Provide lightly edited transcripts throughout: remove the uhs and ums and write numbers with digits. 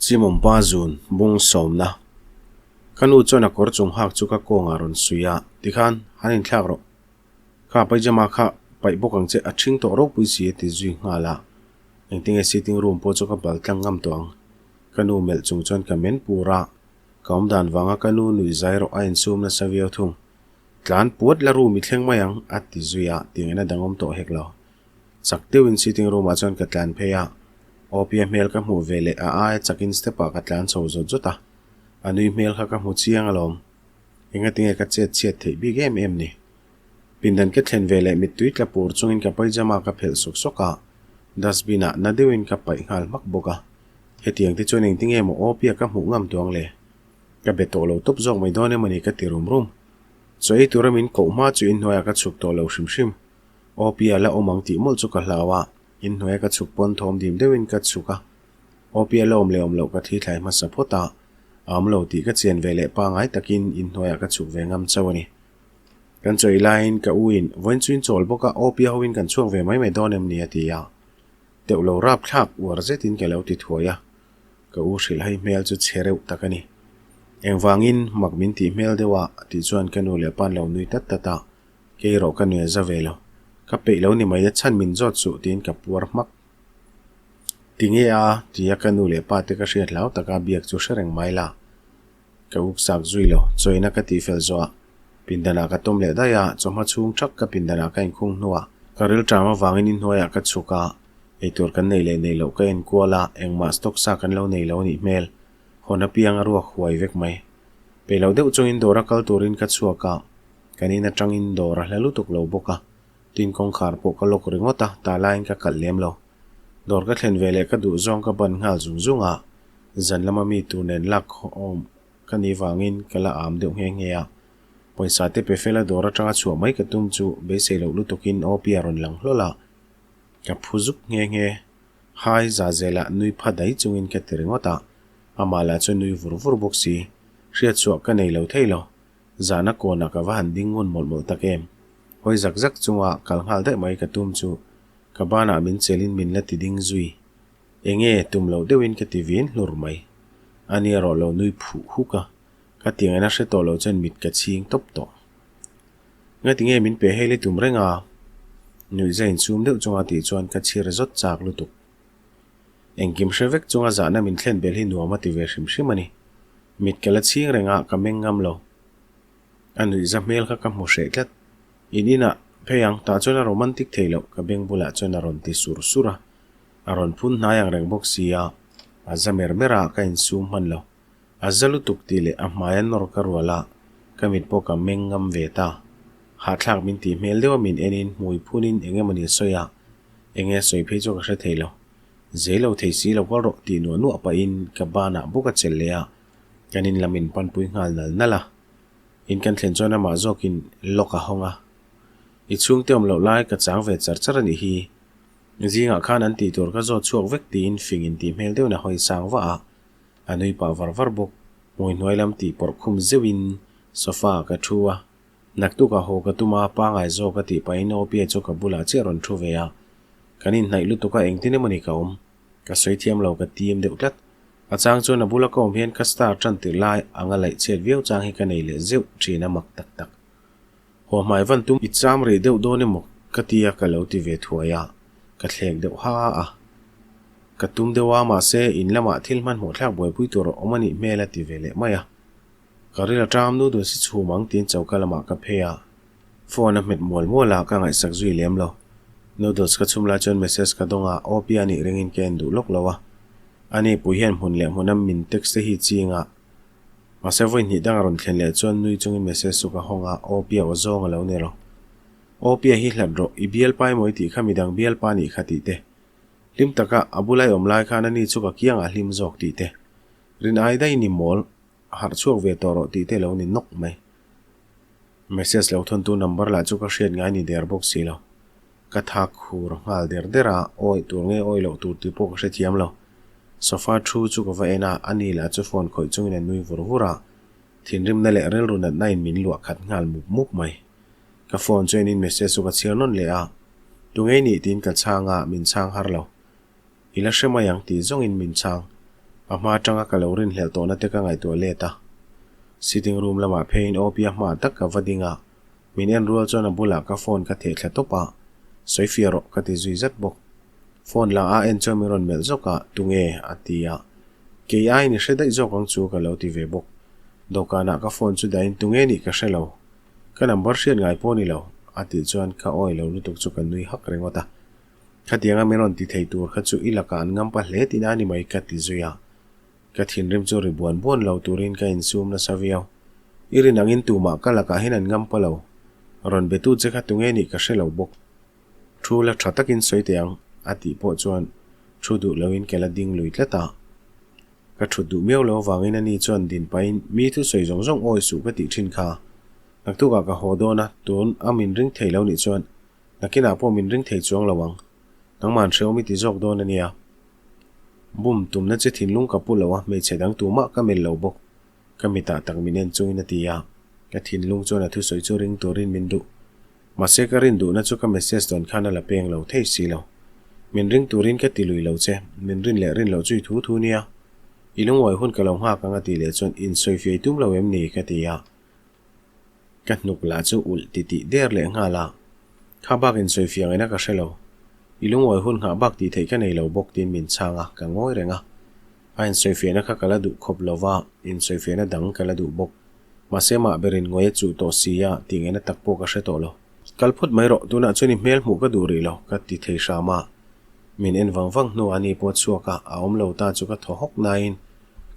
Chimawm pa zun bung sawmna. Ka nu chuan a kawr chung hak chu ka kawngah rawn suih a, tikhan han inthlak rawh. Kha pyjama kha paih bawk ang che a ṭhing tawh ropui si a ti zui nghal a. Engtinge sitting room pawh chu ka bal tlang ngam tawh ang. Ka nu melh chung chuan ka men pur a, ka awmdan vanga ka nu nuih zai rawh a insum nasa viau thung. Tlan puat la room i thleng mai ang a ti zui a, tiangin a dangawm tawh hek lo. Chak deuhin sitting room ah chuan ka tlan phei a, Opia hmel ka hmuh ve leh a aia chakin step ah ka tlan chho zawt zawt a, a nui hmel kha ka hmu chiang alawm. Engatinge ka chet chhiat theih bik em em ni? Pindan ka thlen ve leh mittui tla pur chungin ka pyjama ka phelh sawk sawk a, dustbin ah na deuhin ka paih nghal hmak bawk a. Hetiang te chuan engtinge maw Opia ka hmuh ngam tuang le? Ka be tawh lo tawp zawk mai dawn emaw ni ka ti rum rum. Chaw ei tura min koh hma chu inhnuaiah ka chhuk tawh lo hrim hrim. Opia la awm ang tih mawlh chu ka hlau a, inhnuaia ka chhuk pawn thawm dim deuhin ka chhuk a. Opia la awm leh awm loh ka thi thlai hmasa phawt a, a awm lo tih ka chian ve leh pangai takin inhnuaiah ka chhuk ve ngam chauh a ni. Kan chawi laiin ka u in vawiin chu in chawl bawk a, Opia hoin kan chhuak ve mai mai dawn em ni a ti a. Teuh lo rapthlak uar zetin ka lo ti thuai a. Ka u hrilh hai hmel chu chhe reuh tak a ni. Engvangin mak min tih hmel deuh a tih chuan ka nu leh pa'n lo nui tat tat a, kei erawh ka nui a za ve lo. Ka peih lo ni mai a chhan min zawt suh tiin ka puar hmak. Tinge a? tia ka nu leh pa te ka hriat hlau taka biak chu hre reng mai la. Ka uk sak zui lo, chawina ka tih fel zawh a, pindanah ka tawm leh daih a, chawhma chhung thak ka pindanah ka inkhung hnuah ka rilṭam avangin inhnuaiah ka chhuk a, eitur kan nei leh nei loh ka enkual a, engmah stock sa kan lo nei lo anih hmel, hawn apiang a ruak huai vek mai. Peih lo deuh chungin dawra kal turin ka chhuak a, kan in atangin dawr a hla lutuk lo bawk a, tin kawngkhar pawh ka lock ringawt a, tah laiin ka kalh lem lo. Dawr ka thlen ve leh ka duh zawng ka ban nghal zung zung a, zan lama mi tur nen lak khawm ka nih vangin ka la am deuh nghe nghe a. Pawisa te pe fela dawr atanga chhuah mai ka tum chu beisei loh lutukin Opi a rawn lang hlawl a, ka phu zuk nghe nghe. Hai za zelah nui pha dai chungin ka ti ringawt a, amah lah chu nui vur vur bawk si. Hriatchhuah ka nei lo thei lo. Zahna kawnah ka va han ding ngun mawlh mawlh tak em. Hawi zak zak chunga kal nghal daih mai ka tum chu Ka banah min chelin min la ti ding zui. Enge, tum loh deuhin ka ti vin hlur mai. A ni erawh lo nui phuh huk a, ka tiang ena hre tawh lo chuan mit ka chhing tawp tawh. Ngati nge min pe hel i tum reng a? Nuihza insum deuh chunga tih chuan ka chhir zawt chak lutuk. Engkim hre vek chunga zahna min thlen belh hi nuam a ti ve hrim hrim a ni. Mit ka la chhing reng a, ka meng ngam lo. A nuihza hmel kha ka hmu hreh tlat. In inah phei ang, tah chuan a romantic thei loh, ka beng bulah chuan a rawn ti sur sur a. A rawn phun hnai ang reng bawk si a, a za mer mer a, ka insum hman lo. A za lutuk tih leh a hmai a nawr ka rual a, ka mit pawh ka meng ngam ve ta. Hahthlak min tih hmel deuh a min enin hmui phunin eng emawni a sawi a, eng nge a sawi phei chu ka hre thei lo. Zei lo thei si lo kal rawh tih nuah nuah pahin ka banah bawk a chelh leh a, kan in lam in panpui nghal nal nal a. In kan thlen chuan amah zawkin lock a hawng a. I chhungte awm loh lai ka chang ve char char a nih hi. Zingah khan an tih tur ka zawt chhuak vek tiin fing in tih hmel deuhin a hawi sang vah a. A nui pah var var bawk. Hmui hnuai lam tih pawrh khum zeuhin sofa ah ka thu a. Naktukah haw ka tum a, pangai zawk a tih pahin Opia chu ka bulah chiah rawn thu ve a. Kan inhnaih lutuk a engtin emaw ni ka awm. Ka sawi thiam lo ka tim deuh tlat. A chang chuan a bula ka awm hian ka star tan tirh lai anga laih chhiat viau chang hi ka nei leh zeuh thin a mak tak tak. Haw hmai van tum i cham rih deuh dawn emaw ka tia ka lo ti ve thuai a, ka thlek deuh ha a. Ka tum deuh a mahse in lamah thil hmanhmawh thlak buaipui tur a awm a nih hmel a ti ve leh mai a. Ka ril a ṭam noodles hi chhum ang tiin choka lamah ka phei a. Phone a hmet mual mual a, ka ngaihsak zui lem lo. Noodles ka chhum lai chuan message ka dawng a, OP a nih ringin ka en duh lawk lo a. Ani pui hian hmun leh hmuna min text te hi ching a. Mahse vawi hnih dang a rawn thlen leh chuan nui chungin message chu ka hawng a, OP a aw zawng a lo ni ro. OP a hi hlat rawh, i bialpa emaw i tih kha midang bialpa nih kha tih te. Hlim taka a bulai awm lai khan ani chu ka kiangah hlim zawk tih te. Rin ai daih ni mawl, harh chhuak ve tawh rawh tih te lo ni nawk mai. Message lo thawntu number lah chu ka hriat ngai ni der bawk si lo. Ka thak khur nghal der der a, awi tur nge awi loh tur tih pawh ka hrethiam lo. Sofa thu chu ka va en a, ani lah chu phone khawih chungin a nui vur vur a. Thinrimna leh rilru natna in min luah khat nghal mup mup mai. Ka phone chu enin message chu ka chhiar nawn leh a, Tu ngei nih tiin ka chhang a, min chhang har lo. I la hre mai ang tih zawngin min chhang. A hma atanga ka lo rinhlelh tawhna te ka ngaihtuah let a. Sitting room lamah pheiin Opia hmaah tak ka va ding a, min en rual chuan a bulah ka phone ka theh thla tawp a, sawi fiah rawh ka ti zui zat bawk. Phone la a en chuan min rawn melh zawk a, tunge? a ti a. Kei aiin i hre daih zawk ang chu ka lo ti ve bawk. Dawhkanah ka phone chu dahin tunge nih ka hre lo. Ka number hriat ngai pawh ni lo, a tih chuan ka awi lo lutuk chu ka nui hak ringawt a. Khatianga min rawn ti thei tur kha chu i lakah an ngampa hle tihna a ni mai ka ti zui a. Ka thinrim chu ri buan buan lo turin ka insum nasa viau. I rin angin tumah ka lakah hian an ngampa lo. Rawn betu che kha tunge nih ka hre lo bawk. Thu la tha takin sawi teh ang, a tih pawh chuan thu duh loin ka la ding lui tlat a. Ka thut duh miau lo avangin ani chuan din pahin mi thu sawi zawng zawng awi suh ka tih thin kha. Naktukah ka haw dawn a, tun a min ring thei lo nih chuan nakinah pawh min ring thei chuang lo ang. Nangmah an hrehawm i ti zawk dawn a nia. Bum tumna che thinlung ka pu lo a, hmeichhe dang tumah ka melh lo bawk. Ka mitah tak min en chungin a ti a, ka thinlung chuan a thusawi chu ring turin min duh. Mahse ka rin duhna chu ka message dawn khan a la peng lo thei si lo. Min ring turin ka ti lui lo che, min rin leh rin loh chu i thu thu nia. I lungawi hun ka lo nghak ang a tih leh chuan insawi fiai tum lo em ni ka ti a. Ka hnuk lah chu ulh ti tih der leh nghal a. Kha bak insawi fiah ngaihna ka hre lo. I lungawi hun nghah bak tih theih ka nei lo bawk tiin min chhang a, ka ngawi reng a. A insawifiahna kha ka la duh khawp lo va, insawifiahna dang ka la duh bawk. Mahse mah berin ngawi a chuh tawh si a, tih ngaihna tak pawh ka hre tawh lo. Kal phut mai rawh, tunah chuan i hmel hmuh ka duh rih lo, ka ti thei hram a. Min en vang vang hnuah ani pawh a chhuak a, a awm lo ta chu ka thaw hawk nain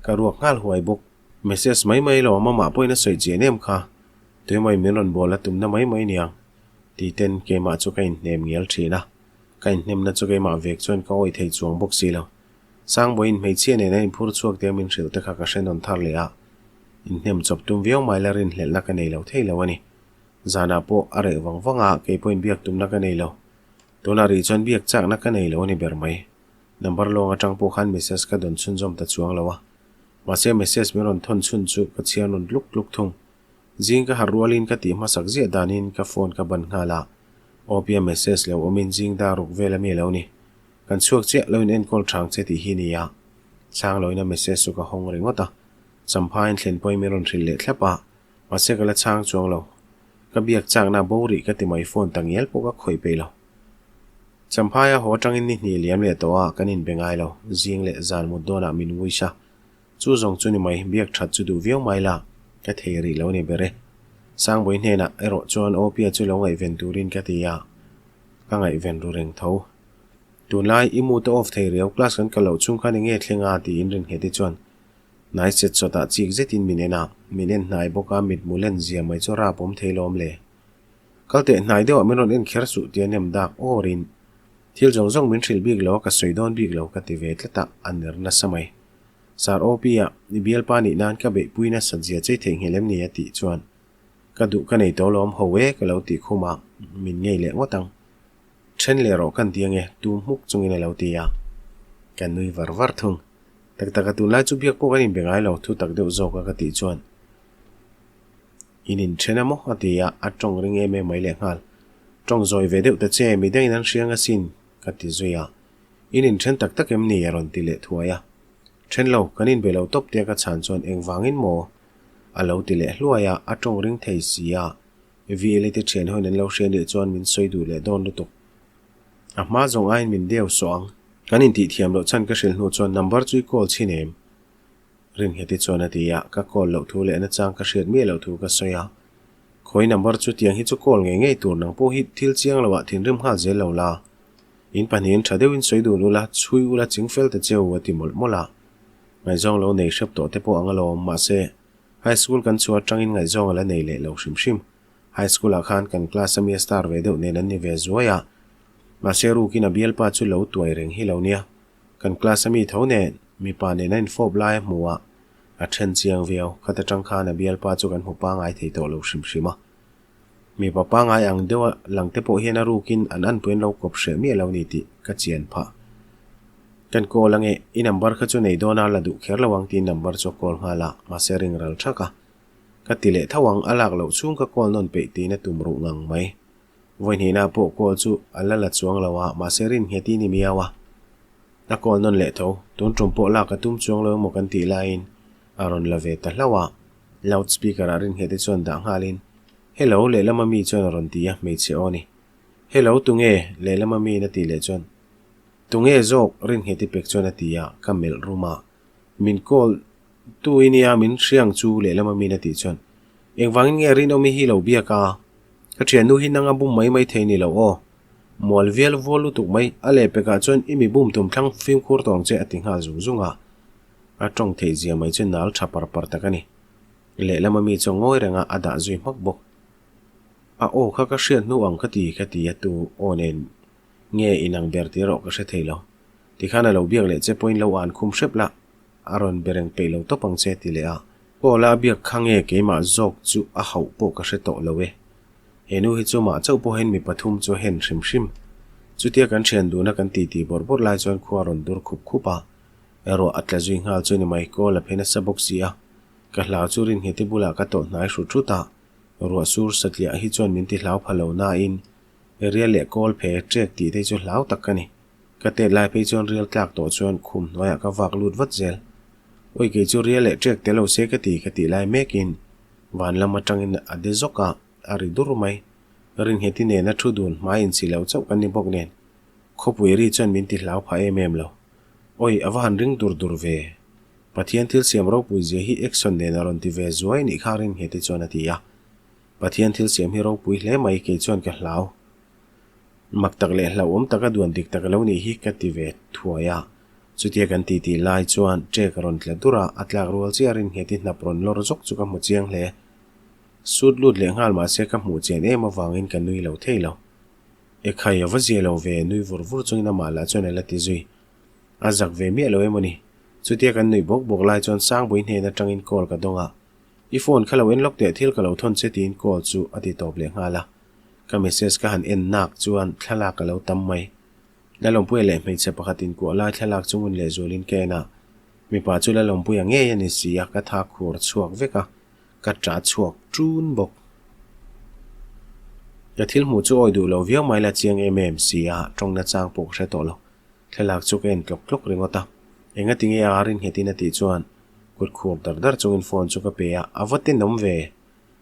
ka ruak nghal huai bawk. Message mai mai lo, amah pawhin a sawi chian em kha, tuemaw in min rawn bawl a tumna mai mai niang, ti ten keimah chu ka inhnem ngial thin a. Ka inhnemna chu keimah vek chuan ka awih thei chuang bawk si lo. Sangbawiin hmeichhia nena inphur chhuak te min hrilh te kha ka hre nawn thar leh a, inhnem chawp tum viau mai la rinhlelhna ka nei lo thei lo a ni. Zanah pawh a reh vang vang a, kei pawhin biak tumna ka nei lo. Tunah rih chuan biak chakna ka nei lo a ni ber mai. Number lawng atang pawh khan message ka dawn chhunzawm ta chuang lo a. Mahse message min rawn thawn chhun chu ka chhiar nawn tluk tluk thung. Zing ka harh rualin ka tih hmasak ziah danin ka phone ka ban nghal a, Opia message lo awmin zing dar ruk vel ami a lo ni. Kan chhuak chiah lo in enkawl thang che tih hi nia. Chhang loin a message chu ka hawng ringawt a. Champhain thlen pawhin min rawn hrilh leh thlap a, mahse ka la chhang chuang lo. Ka biak chakna bo rih ka ti mai phone ta ngial pawh ka khawih peih lo. Champhaia haw atangin ni hnih liam leh tawh a, kan inbe ngai lo. Zing leh zan mut dawnah min wish a. Chu zawng chu ni mai, biak that chu duh viau mai la, ka thei rih lo ni ber e. Sangbawi hnenah erawh chuan Opia chu lo ngaihven turin ka ti a, ka ngaihven ru reng tho. Tunlai i mood a off thei riau, class kan kal loh chhung khan enge thleng a tiin Ringheti chuan hnai set sawtah chik zetin min en a, min en hnai bawk a, mitmu len zia mai chu rap awm thei lawm le. Kal teh hnai deuhah min rawn en kher suh tia nem dak awrin thil zawng zawng min hrilh bik lo a, ka sawi dawn bik lo ka ti ve tlat a, a ner nasa mai. Sir OP-a i bialpa nih nan ka beihpui nasat zia chei theihnghilh em ni a tih chuan ka duh ka nei tawh lawm ho e ka lo tih khum a, min ngei leh ngawt ang. Then leh rawh kan ti ange, tu hmuk chungin a lo ti a. Ka nui var var thung. Tak tak a tunlai chu biak pawh kan inbe ngai lo, thu tak deuh zawk a ka tih chuan. In inthen a maw? a ti a, a tawng ring em em mai leh nghal. Tawng zawi ve deuh ta che, midangin an hriang asin, ka ti zui a. In inthen tak tak em ni? a rawn ti leh thuai a. Then lo, kan inbe lo tawp tia ka chhan chuan engvangin maw? a lo ti leh hluai a, a tawng ring thei si a. VLA te thian hoin an lo hria nih chuan min sawi duh leh dawn lutuk. A hma zawng aiin min deu sawh ang. Kan intih thiam loh chhan ka hrilh hnu chuan number chu i call chhin em? Ringheti chuan a ti a, ka call loh thu leh nachang ka hriat miah loh thu ka sawi a. Khawi number chu tiang hi chu call ngei ngei tur nang pawh hi thil chiang loah thinrim nghal zel lo la. In pahnihin tha deuhin sawi dun ula, chhui ula ching fel ta che u a ti mawlh mawlh a. Ngaihzawng lo nei hrep tawh te pawh ang alawm, mahse High school kan chhuah atangin ngaihzawng a la nei leh lo hrim hrim. High school ah khan kan class a mi a star ve deuh nen an ni ve zuai a. Mahse rukin a bialpa chu lo tuai reng hi lo nia. Kan class a mi tho nen mipa nen a infawp lai a hmu a, a then chiang viau. Khat atang khan a bialpa chu kan hmu pangai thei tawh lo hrim hrim a. Mipa pangai ang deuh a lang te pawh hian a rukin an anpui an lo kawp hreh miah lo ni tih ka chian phah. Kan call ange, i number kha chu nei dawn a la duh kher lo ang tiin number chu a call nghal a, mahse a ring ral thak a. Ka ti leh tho ang, a lak loh chhung ka call nawn peih tiin a tum ruh ngang mai. Vawihnihna pawh call chu a la la chuang lo a, mahse rin nghet i ni miau a. A call nawn leh tho, tun tum pawh lak a tum chuang lo emaw kan tih laiin a rawn la ve ta hlauh a. Loud speaker ah rinnghet te chuan dah nghalin, Hello, lehlama mi chuan a rawn ti a, hmeichhe aw ni. Hello, tunge? Lehlama miin a tih leh chuan, Tunge zawk? Rinnghet i pek chuan a ti a, ka melh rum a. Min call tu i nia min hriang chu lehlama miin a tih chuan, Engvangin nge Rinawmi hi lo biak a? Ka thiannu hi nanga bum mai mai thei ni lo aw. Mual vial vual lutuk mai, a lehpekah chuan i mi bum tum thlang fimkhur tawng che a ti nghal zung zung a. A tawng theih zia mai chu nal tha par par tak a ni. Lehlama mi chu ngawi reng a, a dah zui hmak bawk. A aw kha ka hriat hnu ang ka ti ka ti a tu aw nen nge inang ber tih erawh ka hre thei lo. Tikhan a lo biak leh che pawhin lo an khum hrep la, a rawn be reng peih lo tawp ang che ti leh a. Call a biak kha nge keimah zawk chu a hauh pawh ka hre tawh lo e. He nu hi chu mah chauh pawhin mi pathum chu a hen hrim hrim. Chutia kan thian duna kan titi bawrh bawrh lai chuan khua rawn dur khup khup a, erawh a tla zui nghal chu ni mai call a phe nasa bawk si a. Ka hlau chu Ringheti bulah ka tawlh hnai hrut hrut a, ruah sur satliah hi chuan min ti hlau pha lo nain rial leh call phe trek tih te chu hlau tak ka ni. Ka tet lai phei chuan rial tlak tawh chuan khum hnuaiah ka vak lut vat zel. Awi kei chu rial leh trek tel lo se ka ti ka tih lai mekin van lam atangin a de zawk a, a ri dur mai. Ringheti nena thu dun hmai insi lo chauh kan ni bawk nen khawpui ri chuan min ti hlau phah em em lo. Awi a va han ring dur dur ve. Pathian thil siam ropui zia hi action nen a rawn ti ve zuai nih kha Ringheti chuan a ti a. Pathian thil siam hi ropui hle mai kei chuan ka hlau. Mak tak leh hlauhawm taka duan dik tak lo nih hi ka ti ve thuai a. Chutia kan ti tih lai chuan ṭek a rawn tla dur a, a tlak rual chiah rinnghet i hnap rawn lawr zawk chu ka hmu chiang hle. Sut lut leh nghal mah se ka hmuh chian em avangin ka nui lo thei lo. Ekhai a va zia lo ve, nui vur vur chungin amah lah chuan a la ti zui. A zak ve miah lo em aw ni. Chutia kan nuih bawk bawk lai chuan Sangbui hnen atangin call ka dawng a. I phone kha lo en lawk teh thil ka lo thawn che tiin call chu a ti tawp leh nghal a. Ka message ka han en nak chuan thlalak a lo tam mai. Lalawmpuia leh hmeichhe pakhat inkuah lai thlalak chu ngun leh zualin ka en a. Mipa chu Lalawmpuia ngei a ni si a, ka tha khur chhuak vek a, ka ṭah chhuak ṭun bawk. Ka thil hmuh chu awi duh lo viau mai la chiang em em si a, ṭawng nachang pawh ka hre tawh lo. Thlalak chu ka en tlawk tlawk ringawt a. Engati nge a rinnghetin a tih chuan kut khur dar dar chungin phone chu ka pe a, a va tenawm ve.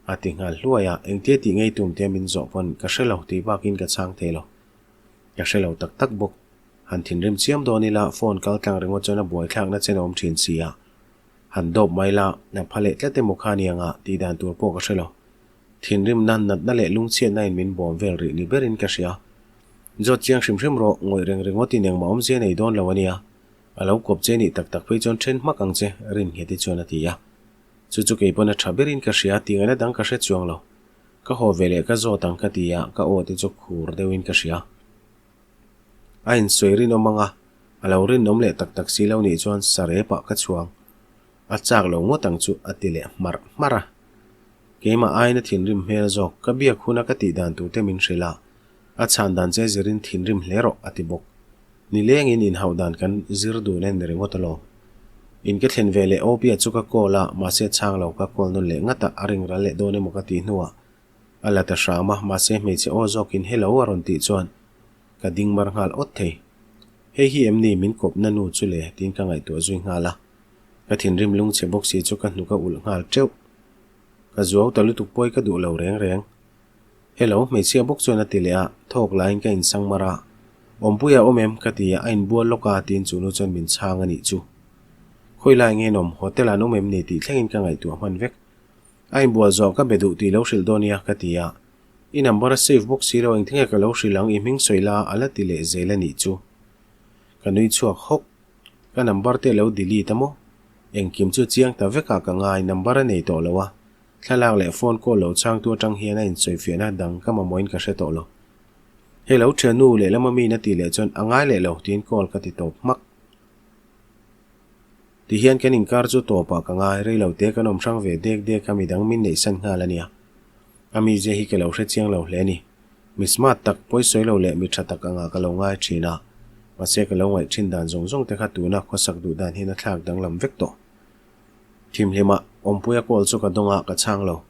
A ti nghal hluai a, engtia tih ngei tum tia min zawh pawn ka hre lo tih bakin ka chhang thei lo. Ka hre lo tak tak bawk. Han thinrim chiam dawn ila phone kal tlang ringawt chuan a buaithlakna chen a awm thin si a. Han dawp mai la, a pha leh tlat emaw kha nia nga tih dan tur pawh ka hre lo. Thinrimna, natna leh lungchhiatna in min bawm vel rih ni berin ka hria. Zawt chiang hrim hrim rawh, ngawih reng ringawtin engmah awmzia nei dawn lo a nia. A lo kawp che nih tak tak phei chuan then hmak ang che, Ringheti chuan a ti a. Chu chu kei pawn a tha berin ka hria tih ngaihna dang ka hre chuang lo. Ka haw ve leh ka zawt ang ka ti a, ka aw te chu khur deuhin ka hria. A insawi rinawm ang a, a lo rinawm leh tak tak si lo nih chuan sarepah ka chhuang. A chak lo ngawt ang chu a ti leh hmarh hmarh a. Keimah aiin a thinrim hmel zawk, ka biak huna ka tih dan tur te min hrilh a, A chhan dan che zirin thinrim hle rawh, a ti bawk. Nilengin inhauh dan kan zir dun en ringawt alawm. In ka thlen ve leh Opia chu ka call a, mahse chhang lo ka call nawn leh ngat a, a ring ral leh dawn emaw ka tih hnuah a la ta hram a, mahse hmeichhe aw zawkin hello a rawn tih chuan ka ding mar nghal awt thei. Hei hi em ni min kawpna nu chu le tiin ka ngaihtuah zui nghal a, ka thinrim lungchhe bawk si chu ka hnuk a ulh nghal teuh. Ka zuau ta lutuk pawi ka duh lo reng reng. Hello, hmeichhia bawk chuan a ti leh a, thawk laiin ka insang mar a. Awmpuia awm em? ka ti a, a inbual lawk a tiin chu nu chuan min chhang a nih chu. Khawi lai nge nawm, hotel ah an awm em ni tih thlengin ka ngaihtuah hman vek. A inbual zawh ka be duh tih lo hrilh dawn nia ka ti a. I number a save bawk si lo, engtinge ka lo hrilh ang i hming sawi la a la ti leh zel a nih chu. Ka nui chhuak hawk. Ka number te a lo delete a maw? Engkim chu chiang ta vek ah ka ngai, number a nei tawh lo a. Thlalak leh phone call lo chhangtu atang hian a insawifiahna dang ka mamawhin ka hre tawh lo. Hei lo thiannu lehlam ami na tih leh chuan a ngai leh lo tiin call ka ti tawp hmak. Ti hian kan inkar chu tawpah ka ngai, rei lo te kan awm hrang ve dek dek a midang min neihsan nghal a nia. A mizia hi ka lo hre chiang lo hle a ni. Mi smart tak, pawisawi lo leh mi tha tak angah ka lo ngai thin a, mahse ka lo ngaih thin dan zawng zawng te kha tuna khawsak duh dan hian a thlak danglam vek tawh. Thimhlimah Awmpuia call chu ka dawng a, ka chhang lo.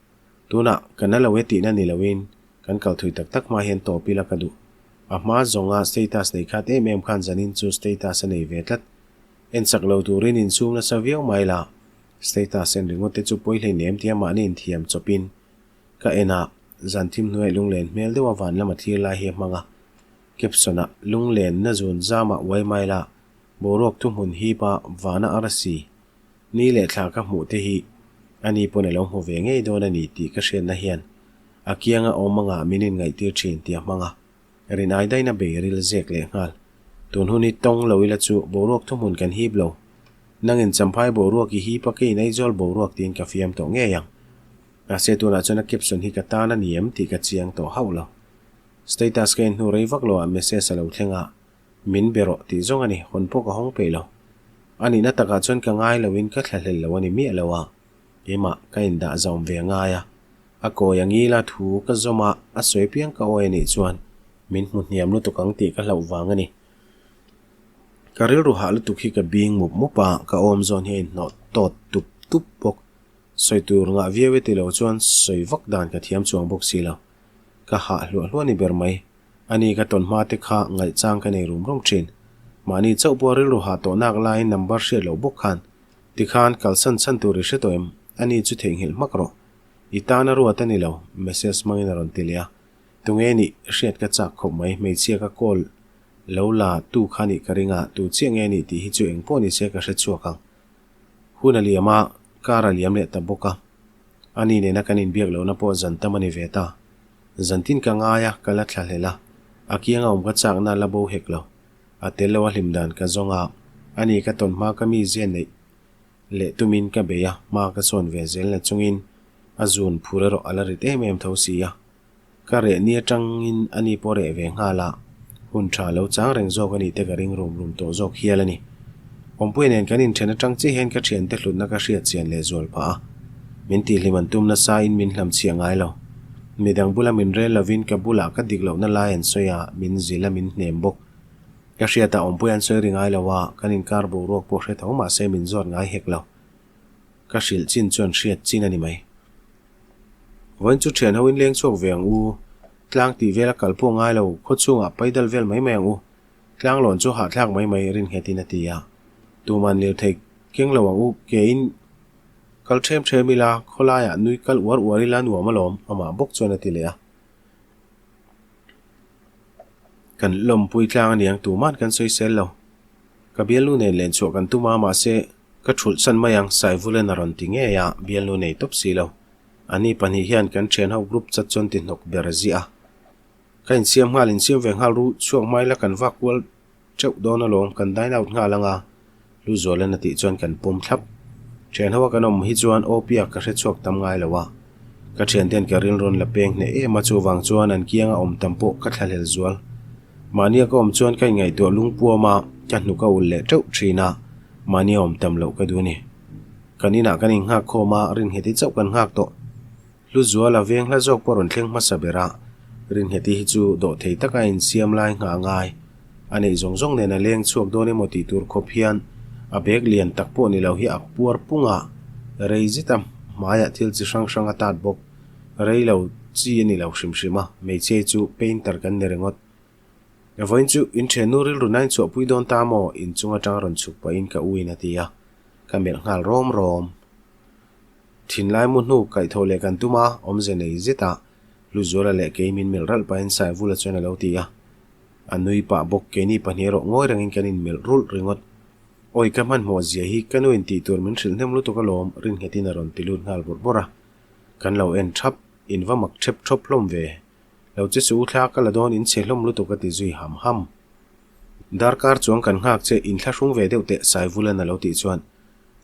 Tunah ka na lo e tihna ni loin kan kal thui tak tak hma hian tawp ila ka duh. A hma zawnga status nei khat em em khan zanin chu status a nei ve tlat. En chak lo turin insum nasa viau mai la, status en ringawt te chu pawi hleinem tia mahni inthiam chawpin ka en a, zan thim hnuaih lunglen hmel deuha van lama thlir lai hi a hmang a. Caption ah lunglen na zun zamah uai mai la, boruak thuhmun hip a vana arsi ni leh thla ka hmuh te hi ani pawn a lo hmu ve ngei dawn a ni tih ka hriatna hian a kianga awm anga min inngaihtir thin tih a hmang a. Rinai daina bei ril zek leh nghal. Tun hun hi tawng lo ila chu boruak thuhmun kan hip lo. Nangin Champhai boruak i hip a keiin Aizawl boruak tiin ka fiam tawh ngei ang. Mahse tunah chuan a caption hi ka tan a ni em tih ka chiang tawh hauh lo. Status ka inhnu rei vak lo ah message a lo thleng a, min be rawh tih zawng a ni, hawn pawh ka hawng peih lo. A nihna takah chuan ka ngai lo in ka thlahlel lo a ni miah lo a. Keimah ka indah zawm ve ngai a, a kawi a ngila thu ka zawm a, a sawi piang ka awi a nih chuan min hmu hniam lutuk ang tih ka hlauh vang a ni. Ka rilru hah lutuk hi ka bing mup mup a, ka awm zawn hi a inhnawh tawt tup tup bawk. Sawi tur ngah viau e ti lo chuan sawi vak dan ka thiam chuang bawk si lo. Ka hah hluah hluah ni ber mai. Ani ka tawn hma te kha ngaihchang ka nei rum rum thin. Mahni chauh pawh rilru hah tawh nak laiin number hriat loh bawk khan Tikhan kalsan chhan tur i hre tawh em? Ani chu theihnghilh hmak rawh. I tan a ruat a ni lo, message hmangin a rawn ti leh a. Tunge nih hriat ka chak khawp mai, hmeichhia ka call lo la tu kha nih ka ring a, tu chiah nge nih tih hi chu eng pawh ni se ka hre chhuak ang. Hun a liam a, car a liam leh ta bawk a. Ani nena kan inbiak lohna pawh zan tam a ni ve ta. Zantin ka ngai a, ka la thla hlel a, a kianga awm ka chakna la bo hek lo. A tel lo a hlim dan ka zawng a, ani ka tawn hma ka mi zia neih leh tumin ka bei a, hma ka sawn ve zel na chungin a zun phur erawh a la rit em em tho si a. Ka reh ni atangin ani pawh reh ve nghal a, hun tha lo chang reng zawk a nih te ka ring rum rum tawh zawk hial a ni. Awmpuia nen kan inthen atang chiah hian ka thiante hlutna ka hriat chian leh zual phah a, min tihhlim an tum nasa in min hlamchhiah ngai lo. Midang bula min rel lovin ka bulah ka dik lohna lai an sawi a, min zil a min hnem bawk. Ka hriatah awmpui an sawi ri ngai lo a, kan inkar boruak pawh hre tho mahse min zawt ngai hek lo. Ka hrilh chin chuan hriat chin a ni mai. Vawiin chu thian ho in leng chhuak ve ang u, tlang tih vel a kal pawh ngai lo, khaw chhungah paidal vel mai mai ang u. Tlanglawn chu hahthlak mai mai rinnghetin a ti a, tuman lirthei keng lo ang u, ke in Kal ṭhem ṭhem ila, khawlaiah nui kal uar uar ila nuam alawm, amah bawk chuan a ti leh a. Kan lawmpui tlang aniang tuman kan sawi sel lo. Ka bialnu nen len chhuah kan tum a, mahse ka ṭhulh chan mai ang, Saivulen a rawn ti ngei a, bialnu nei tawp si lo. Ani pahnih hian kan ṭhianho group chat chuan ti hnawk ber ziah a. Ka insiam nghal, insiam ve nghal ru, chhuak hmai la kan vak kual Teuh dawn alawm, kan dine out nghal anga Hluzualan a tih chuan kan pawm thlap. Thian ho a kan awm hi chuan Opia ka hre chhuak tam ngai lo a, ka thianten ka rilrawn la peng hneh em a, chuvang chuan an kianga awm tam pawh ka thlahlel zual. Mahnia ka awm chuan ka inngaihtuah lungpuam a, ka hnuk a ulh leh teuh thin a, mahnia awm tam loh ka duh a ni. Kan inah kan innghak khawm a, rinnghet hi chauh kan nghak tawh. Hluzuala veng hla zawk pawh rawn thleng hmasa ber a, Ringheti hi chu dawhthei taka a insiam lai nghah ngai. A neih zawng zawng nen a leng chhuak dawn emaw tih tur khawp hian a bag lian tak pawh ni lo hi a puar pung a, rei zet a hmaiah thil chi hrang hrang a tat bawk. Rei lo chi a ni lo hrim hrim a, hmeichhia hi chu painter kan ni ringawt. Vawiin chu inthiannu rilru nain chhuahpui dawn ta maw? Inchung atanga rawn chhuk pahin ka u in a ti a, ka melh nghal rawm rawm. Thinlai mu hnu kaihthawh leh kan tum a, awmze nei zet a, Hluzuala leh kei min melh ralh pahin Saivula chuan a lo ti a. A nui pah bawk, keini pahnih erawh ngawi rengin kan inmelh rulh ringawt. Awi ka hmanhmawh zia hi ka nu in tih tur min hrilh hnem lutuk alawm, Rinnghetin a rawn ti lut nghal bawrh bawrh a. Kan lo en thap, in va mak thep thawp hlawm ve. Lo che suh u thla ka la dawn in chhe hlawm lutuk a ti zui ham ham. Darkar chuang kan nghak che inthlahrung ve deuh teh Saivulan a lo tih chuan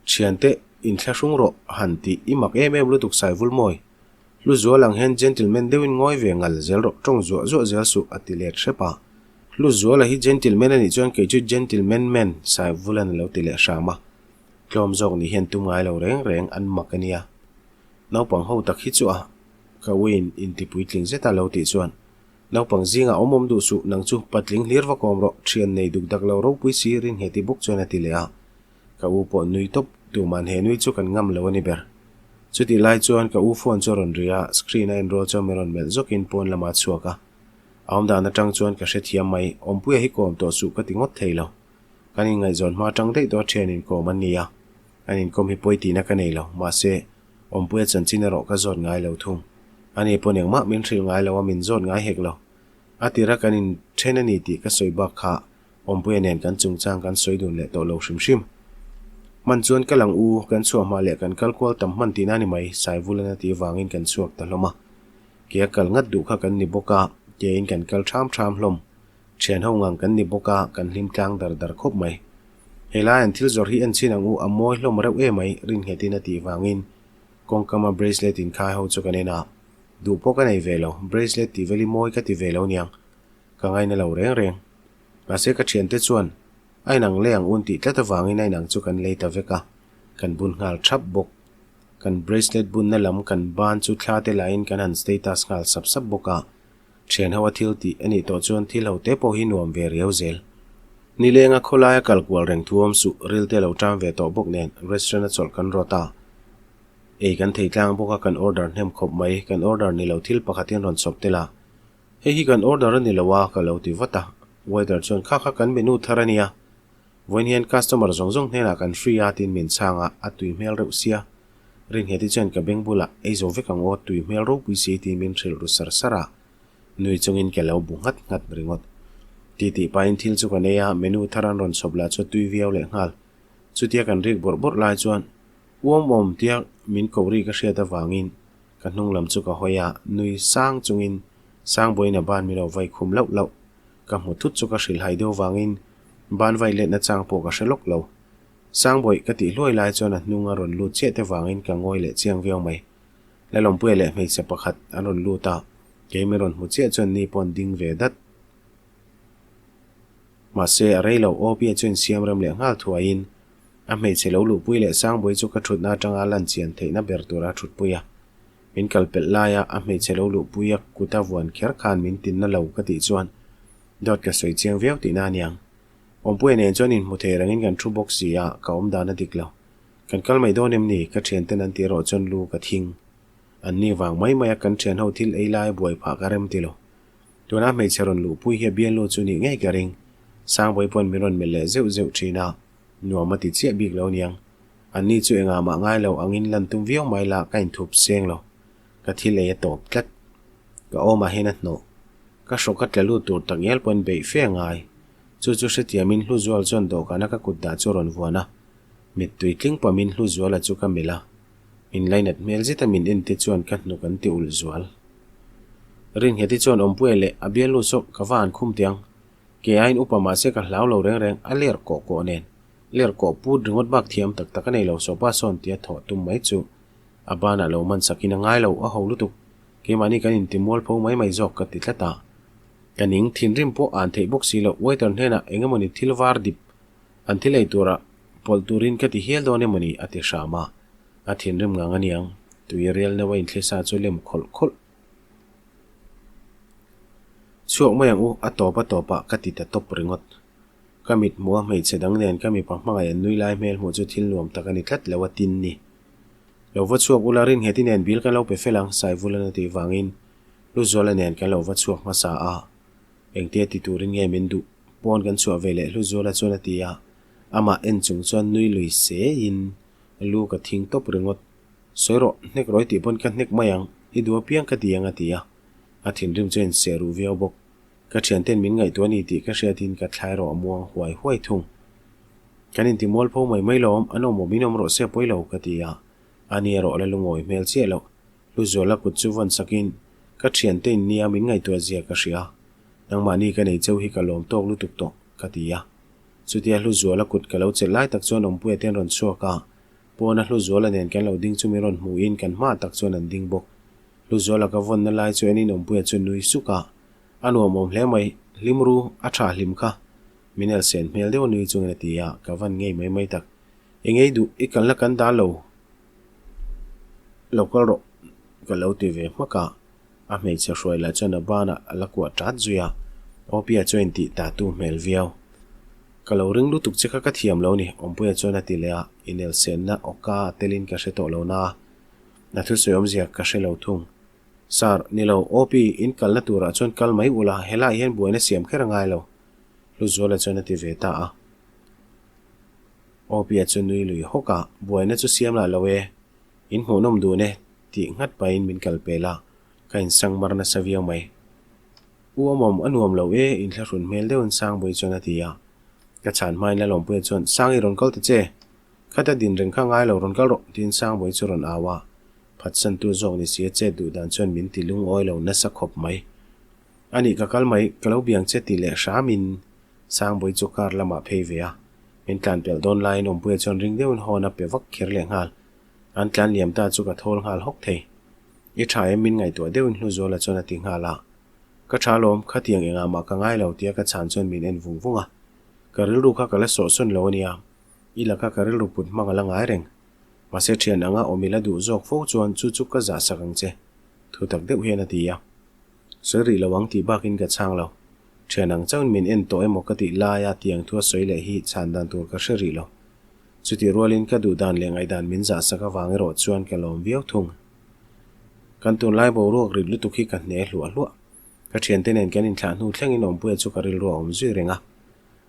Thiante, inthlahrung rawh han tih i mak em em lutuk Saivul mawi. Hlu zual ang hian gentleman deuhin ngawi ve ngal zel rawh tawng zuah zuah zel suh a ti let hrep a. Hlu zuala hi gentleman a nih chuan kei chu gentleman man Saivulan a lo ti leh hram a. Tlawm zawk nih hian tum ngai lo reng reng an mak a nia. Naupang ho tak hi chu a ka uiin inti puitling zet a lo tih chuan Naupang zingah awm awm duh suh, nang chu patling hlir va kawm rawh, thian nei duk dak lo ropui si Ringheti bawk chuan a ti leh a. Ka u pawh nui tawp, tuman he nui chu kan ngam lo a ni ber. Chutih lai chuan ka u phone chu a rawn ri a, screen a enrual chuan min rawn melh zawkin pawn lamah a chhuak a. A awmdan atang chuan ka hrethiam mai, Awmpuia hi kawm tawh suh ka ti ngawt thei lo. Kan inngaihzawn hma atang daih tawh a thian inkawm an ni a, an inkawm hi pawi tihna ka nei lo, mahse, Awmpuia chanchin erawh ka zawt ngai lo thung. Ani pawn engmah min hrilh ngai lo a, min zawt ngai hek lo. A tira kan inthen a ni tih ka sawi bak kha Awmpuia nen kan chungchang kan sawi dun leh tawh lo hrim hrim. Hman chuan ka lang u, kan chhuah hma leh kan kal kual tam hman tihna a ni mai, Saivulan a tih vangin kan chhuak ta hlawm a. Ke a kal ngat duh kha kan ni bawk a, kein kan kal ṭham ṭham hlawm. Ṭhian ho ngang kan ni bawk a, kan hlim tlang dar dar khawp mai. Helai an thil zawrh hi en chhin ang u, a mawi hlawm reuh em mai, rinnghetin a tih vangin kawngkama bracelet inkhai ho chu kan en a. Duh pawh ka nei ve lo, bracelet tih vel hi mawi ka ti ve lo niang, ka ngaina lo reng reng. Mahse ka thiante chuan a inang lei ang un tih tlat avangin a inang chu kan lei ta vek a, kan bun nghal thap bawk. Kan bracelet bunna lam kan ban chu thla te lahin kan han status nghal sap sap bawk a, thian ho a thil tih a nih tawh chuan thil ho te pawh hi nuam ve riau zel. Nilenga khawlaia kal kual reng thu awm suh, ril te lo ṭam ve tawh bawk nen restaurant a chawlh kan rawt a. Ei kan thei tlang bawk a kan order hnem khawp mai, kan order ni lo thil pakhatin rawn chhawp tel a. Hei hi kan order a ni lo a ka lo ti vat a, waiter chuan kha kha kan menu thar a nia, vawiin hian customer zawng zawng hnenah kan free a tiin min chhang a, a tui hmel reuh sia. Ringheti chuan ka beng bulah ei zo vek ang aw tui hmel ropui si tiin min hrilh ru sar sar a, nui chungin ke lo bu nghat nghat ringawt. Ti tih pahin thil chu kan ei a, menu thar an rawn chhawp lah chu a tui viau leh nghal. Chutia kan rik bawrh bawrh lai chuan Uam awm tia min koh ri ka hriat avangin ka hnung lam chu ka hawi a, nui sang chungin Sangbawiin a ban min lo vai khum lauh lauh. Ka hmu thut chu ka hrilhhai deuh vangin ban vai letna chang pawh ka hre lawk lo. Sangbawi ka tih hluai lai chuan a hnung a rawn lut chiah te vangin ka ngawi leh chiang viau mai. Lalawmpuia leh hmeichhe pakhat an rawn lut a, kei min rawn hmu chiah chuan ni pawh an ding ve dat. Mahse a rei lo aw pia chuan siam rem leh nghal thuaiin a hmeichhe lo luhpui leh Sangbawi chu ka thutna atanga lan chian theihna ber tura thutpui a. Min kal pelh laia a hmeichhe lo luhpui a kut a vuan kher khan min tinna lo ka tih chuan dawt ka sawi chiang viau tihna aniang. Awmpuia nen chuan inhmu thei rengin kan thu bawk si a, ka awm dan a dik lo. Kan kal mai dawn em ni? Ka thianten an tih erawh chuan lu ka thing. An ni vang mai mai a kan thianho thil ei lai buai phah ka rem ti lo. Tuna hmeichhe rawn luhpui hi a bialnu chu nih ngei ka ring. Sangbawi pawn min rawn melh leh zeuh zeuh thin a, nuam a ti chiah bik lo niang. An ni chu engah mah ngai lo angin lan tum viau mai la ka inthup seng lo. Ka thil ei a tawp tlat. Ka awmah hian a hnawh. Ka hrawk a tla lut tur tak ngial pawn beih fe a ngai. Chu chu hretiamin Hluzual chuan dawhkana ka kut dah chu a rawn vuan a. Mittui tling pamin Hluzuala chu ka melh a. Min lainat hmel zeta min en te chuan ka hnuk an ti ulh zual. Ringheti chuan Awmpuia leh a bialnu saw ka va han khum teh ang. Ke aiin upa mahse ka hlau lo reng reng a ler kawh kawh nen. Ler kawh put ringawt bak thiam tak tak a nei lo sawpa sawn tia thawh tum mai chu a banah lo man sakin a ngai lo a ho lutuk. Keimahni kan inti mualpho mai mai zawk ka ti tlat a. Ka ning thinrim pawh an theih bawk si loh waiter hnenah eng emawni thil var dip an thil ei tura pawlh turin ka ti hial dawn emawni a ti hram a. A thinrim ngang aniang tui rial neuh a inthlisa chu lem khawlh khawlh. Chhuak mai ang u a tawp a tawpah ka ti ta tawp ringawt. Ka mit hmuh a hmeichhe dang nen ka mipa hmangaih an nui lai hmel hmuh chu thil nuam tak a ni tlat lo a tin ni. Lo va chhuak ula Ringheti nen bil kan lo pe fel ang Saivulan a tih vangin Hluzuala nen kan lo va chhuak hmasa a. Engtia ti turin nge min duh pawn kan chhuah ve leh Hluzuala chuan a ti a, amah en chung chuan nui lui se in lu ka thing tawp ringawt. Sawi rawh, hnek rawih tih pawn ka hnek mai ang, i duh apiang ka ti ang a ti a, a thinrim chuan in seh ruh viau bawk. Ka thianten min ngaihtuah a ni tih ka hriatin ka thlai rawh a muang huai huai thung. Kan inti mualpho mai mai lo, an awm awmin awm rawh se pawi lo ka ti a, ani erawh la lungawi hmel chiah loh. Hluzuala kut chu vawn sakin, Ka thiante in nia min ngaihtuah zia ka hria, nangmahni ka nei cheu hi ka lawm tawk lutuk tawh ka ti a. Chutia Hluzuala kut ka lo chelh lai tak chuan Awmpuia te an rawn chhuak a, pawna Hluzuala nen kan lo ding chu min rawn hmuhin kan hmaah tak chuan an ding bawk. Hluzuala ka vawnna lai chu enin Awmpuia chu nui suk a, A nuam awm hle mai, hlim ru, a tha hlim kha. Min elsen hmel deuh a nui chungin a ti a, ka van ngei mai mai tak. Eng ei duh, i kalna kan dah lo, lo kal rawh ka lo ti ve hmak a. A hmeichhe hruai lah chuan a banah a la kuah tat zui a, Opia chuan intih ta tu hmel viau. Ka lo ring lutuk che kha ka thiam lo ni, Awmpuia chuan a ti leh a, inelsenna awka a telin ka hre tawh lo na a, a thusawi awmzia ka hre lo thung. Sir, ni lo, OP, in kalna turah chuan kal mai ula, helaiah hian buaina siam kher a ngai lo, Hluzuala chuan a ti ve ta a. OP-a chu nui lui hawk a, Buaina chu siam lah lo e, in hmuhnawm dun e, tih nghat pahin min kal pel a, ka insang mar nasa viau mai. U Awmawm, a nuam lo e, inthlahrun hmel deuhin Sangbawi chuan a ti a. Ka chhan hmain Lalawmpuia chuan, Sang i rawn kal ta che, khata din reng kha ngai lo, rawn kal rawh, tiin Sangbawi chu rawn au a. Phatsantu zawk ni si a chet duh dan chuan min ti lungawi lo nasa khawp mai. A nih ka kal mai, ka lo biang che ti leh hramin Sangbawi chu car lamah phei ve a. Min tlan pelh dawn laiin Awmpuia chuan ring deuhin hawn a pe vak kher leh nghal. An tlan liam ta chu ka thawl nghal hawk thei. I tha em min ngaihtuah deuhin Hluzuala chuan a ti nghal a. Ka tha lawm, khatiang engah mah ka ngai lo tia ka chhan chuan min en vung vung a. Ka rilru kha ka la sawhsawn lo a nia. I laka ka rilru put hmang a la ngai reng. Mahse thian anga awm ila duh zawk fo chuan chu chu ka zah sak ang che, thu tak deuh hian a ti a. Sawi rih lo ang tih bakin ka chhang lo. Thian ang chauhin min en tawh emaw ka tih laia tiang thu a sawi leh hi chhan dan tur ka hre rih lo. Chutih rualin ka duh dan leh ngaihdan min zah sak avang erawh chuan ka lawm viau thung. Kan tunlai boruak rit lutuk hi ka hne hluah hluah. Ka thiante nen kan inthlah hnu thlengin Awmpuia chu ka rilru a awm zui reng a.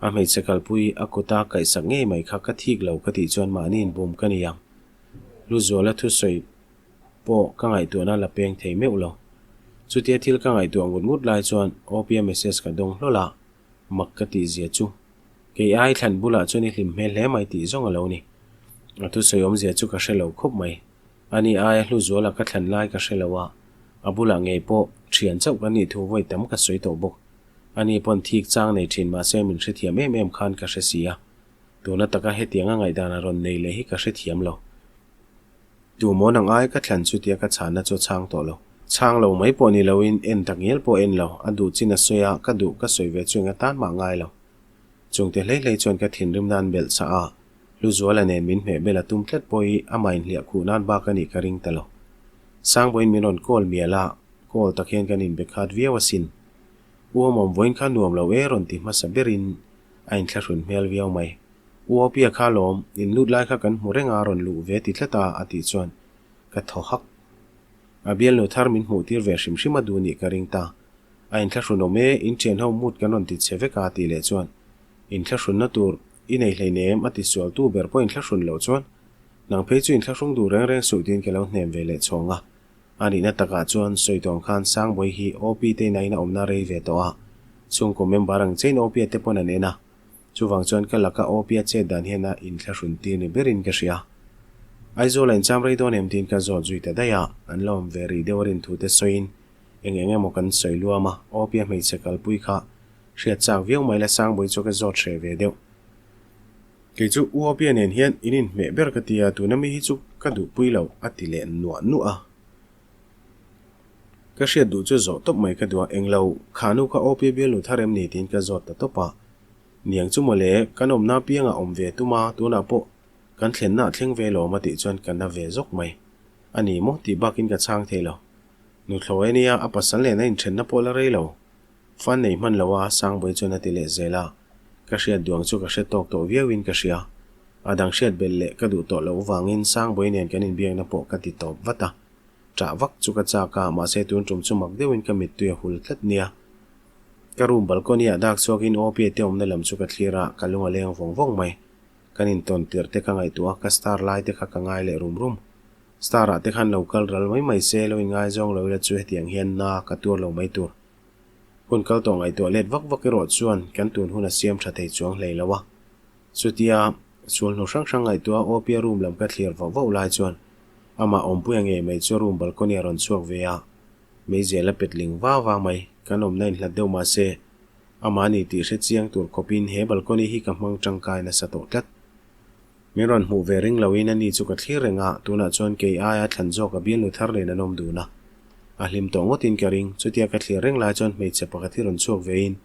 A hmeichhe kalpui a kuta kaihsak ngei mai kha ka thik lo ka tih chuan mahni inbum ka ni ang. Hluzuala thusawi pawh ka ngaihtuahna la peng thei meuh lo. Chutia thil ka ngaihtuah ngut ngut lai chuan Opia message ka dawng hlawl a, mak ka tih zia chu. Kei ai thlan bulah chuan i hlim hmel hle mai tih zawng a lo ni. A thusawi awmzia chu ka hre lo khawp mai. Ani aia Hluzuala ka thlan lai ka hre lo a, a bulah ngei pawh thian chauh ka nih thu vawi tam ka sawi tawh bawk. Ani pawn thik chang nei thin mahse min hrethiam em em khan ka hre si a. Tuna taka hetianga ngaihdan a rawn nei leh hi ka hrethiam lo. Tu maw nang ai ka thlan chutia ka chhanna chu a chhang tawh lo. Chhang lo mai pawh ni loin en tak ngial pawh en lo, a duh chin a sawi a, ka duh ka sawi ve chu enga tan mah ngai lo. Chungte hlei hlei chuan ka thinrim nan belh chah a, Hluzuala nen min hmeh bel a tum tlat pawh hi amah inhliah khuh nan bak a nih ka ring ta lo. Sangbawiin min rawn call mial a, call tak hian kan inbe khat viau asin. U Awmawm vawiin kha nuam lo e rawn ti hmasa berin a inthlahrun hmel viau mai. U Awpia kha lawm, in lut lai kha kan hmu reng a rawn luh ve ti tlat a a tih chuan ka thaw hak. A bialnu thar min hmuh tir ve hrim hrim a duh nih ka ring ta. A inthlahrun awm e, in thian ho mut kan rawn ti che vek a tih leh chuan inthlahrunna tur i nei hleinem a ti sual tu ber pawh inthlahrun loh chuan nang phei chu inthlahrung duh reng reng suh tiin ka lo hnem ve leh chhawng a. A nihna takah chuan sawi tawng khan Sangbawi hi OP te in a in a awmna rei ve tawh a, chhungkaw member ang chein OP a te pawn an en a, chuvang chuan ka laka OP a chet dan hian a inthlahrun tir ni berin ka hria. Aizawl a incham rei dawn em tiin ka zawt zui ta daih a, an la awm ve rih deuh a rin thu te sawiin eng eng emaw kan sawi luam a, OP a hmeichhe kalpui kha hriat chak viau mai la Sangbawi chu ka zawt hreh ve deuh. Kei chu U Apia nen hian in inhmeh ber ka ti a, tuna mi hi chu ka duhpui lo, a ti leh nuah nuah a. Ka hriat duh chu zawh tawp mai ka duh a, englo, kha nu kha Opia bialnu thar em ni tiin ka zawt ta tawp a. Niang chu mawle, kan awmna apiangah awm ve tum a, tunah pawh kan thlenna a thleng ve lawm a tih chuan ka na ve zawk mai. A ni maw tih bakin ka chhang thei lo. Nuthlawi a nia, a pasal nen a inthenna pawh la rei lo. Fan nei hman lo a, Sangbawi chuan a ti leh zel a. Ka hriat duang chu ka hre tawk tawh viauin ka hria. A dang hriat belh leh ka duh tawh loh vangin Sangbawi nen kan inbiakna pawh ka ti tawp vat a. Ṭah vak chu ka chak a, mahse tun ṭum chu mak deuhin ka mittui a hul tlat nia. Ka room balcony ah dak chhuakin Opie te awmna lam chu ka thlir a, ka lung a leng vawng vawng mai. Kan intawn tirh te ka ngaihtuah a, ka star lai te kha ka ngai leh rum rum. Star ah te khan lo kal ral mai mai se, lo inngaizawng lo ila chu hetiang hian na ka tuar lo mai tur. Hun kal tawh ngaihtuah let vak vak erawh chuan kan tun hun a siam tha thei chuang hlei lo a. Chutia chul hnu hrang hrang ngaihtuah Opia room lam ka thlir vauh vauh lai chuan amah awmpuia ngei mai chu room balcony a rawn chhuak ve a, meizial a pet ling va va mai, kan awmna inhlat deuh mah se amah ni tih hre chiang tur khawpin he balcony hi ka hmang tangkai nasa tawh tlat. Min rawn hmuh ve ring loin ani chu ka thlir reng a, tunah chuan kei aia thlan zawk a bialnu thar nen an awm dun a. A hlim tawh ngawtin ka ring, chutia ka thlir reng lai chuan hmeichhe pakhat hi rawn chhuak vein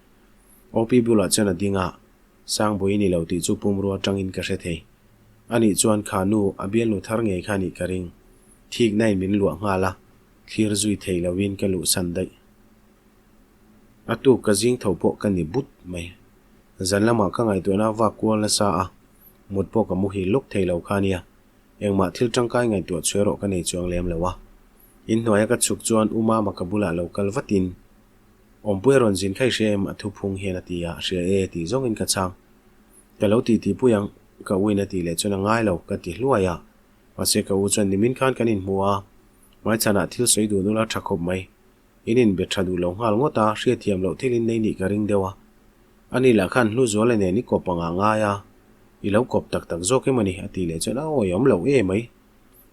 OP bulah chuan a ding a, Sangbawi ni lo tih chu pumrua atangin ka hre thei. Anih chuan kha nu, a bialnu thar ngei kha nih ka ring. Thikna in min luah nghal a, thlir zui thei loin ka luhsan daih. A tuk ka zing tho pawh ka ni but mai. Zan lamah ka ngaihtuahna vak kual nasa a, mut pawh ka muhil lawk thei lo kha nia. Engmah thil tangkai ngaihtuah chhuai erawh ka nei chuang lem lo a. Inhnuaia ka chhuk chuan U Mama ka bulah lo kal vatin, Awmpuia rawn zin kha i hria em? a thuphung hian a ti a, Hria e tih zawngin ka chhang. Ka lo titi pui ang, ka uin a tih leh chuan a ngai lo, ka ti hluai a. Mahse ka u chuan nimin khan kan inhmu a, hmaichhanah thil sawi dun ula tha khawp mai. In inbe tha duh lo nghal ngawt a, hriatthiam loh thil in nei nih ka ring deuh a. Ani lah khan hlu zuala nen i kawp angah ngai a, i lo kawp tak tak zawk em a ni, a tih leh chuan a awihawm loh e mai.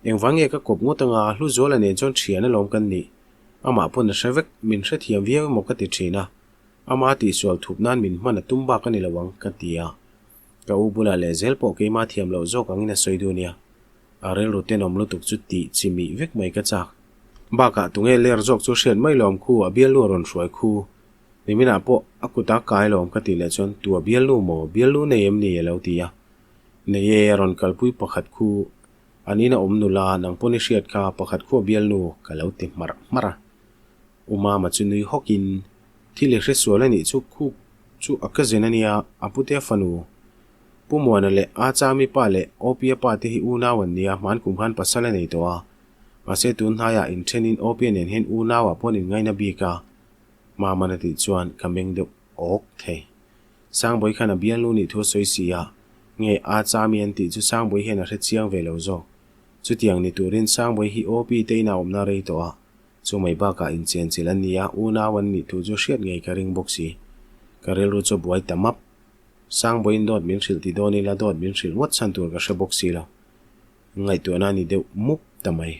Engvang nge ka kawp ngawt anga, hlu zuala nen chuan thian alawm kan nih. Amah pawn a hre vek, min hrethiam viau emaw ka ti thin a. Ama tihsual thup nan min hman a tum bak a ni lo ang, ka ti a. Ka u bulah leh zel pawh keimah thiam loh zawk angin a sawi dun nia. A rilru tenawm lutuk chu tih chi mih vek mai ka chak. Bakah tunge ler zawk chu hriat mai lawm khu a bialnu a rawn hruai khu. Niminah pawh a kut a kai lawm ka tih leh chuan tu a bialnu maw? Bialnu nei em ni? a lo ti a. Nei e, a rawn kalpui pakhat khu an in a awm nula nang pawn i hriat kha pakhat khu a bialnu ka lo ti hmarh hmarh a. U Mama chu nui hawkin thil i hresual a nih chu khu chu a cousin a nia, a putea fanu Pu Muana leh A Chami pa leh Opia pa te hi unau an nia, hman kum khan pasal a nei tawh a. Mahse tun hnaiah inthenin Opia nen hian unauah pawh an inngaina bik a. Maman a tih chuan ka meng deuh awk thei. Sangbawi khan a bialnu nih thu a sawi si a, nge A Chami an tih chu Sangbawi hian a hre chiang ve lo zawk. Chutiang ni turin Sangbawi hi Opi te inah awmna rei tawh a, chu mai bakah inchenchilh an ni a, unau an nih thu chu hriat ngei ka ring bawk si. Ka rilru chu a buai ta map. Sangbawiin dawt min hrilh ti dawn ila dawt min hrilh ngawt chhan tur ka hre bawk si lo. Ngaihtuahna a ni deuh mup ta mai.